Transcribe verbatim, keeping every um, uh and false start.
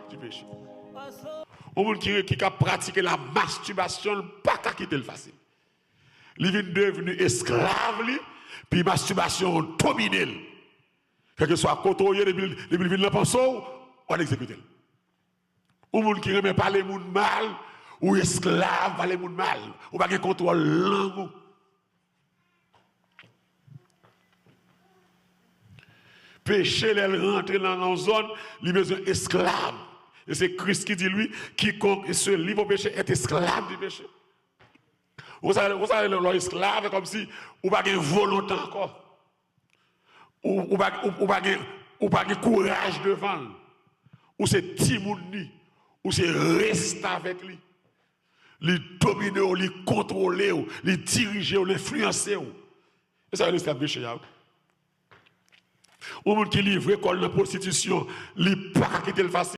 Di peche. Yon moun ki, ki ka pratike la mastibasyon, l pa ka kite l fasil. Li vin devni esklav li, pi mastibasyon an domine l. Kèlkeswa kote w ye, depi, depi l vin nan panse w, w al egzekite l. Yon moun ki renmen pale moun mal, ou esklav pale moun mal. Ou pa gen kontwòl lang ou. Peche, lè l rantre nan yon zòn, li bezwen esklav. E se Kris ki di, lui, quiconque se livre au péché est esclave du péché. Ou sa, ou sa, lè w esklav, e kòmsi ou pa gen volonte ankò. Ou, ou pa, ou, ou pa gen, ou pa gen kouraj devan l. Ou se timoun li. Ou se restavèk li. Li domine w, li kontwole w, li dirije w, li enfliyanse w. E sa yo rele esklav peche a, wi. Yon moun ki livre kò l nan pwostitisyon, li pa ka kite l fasil.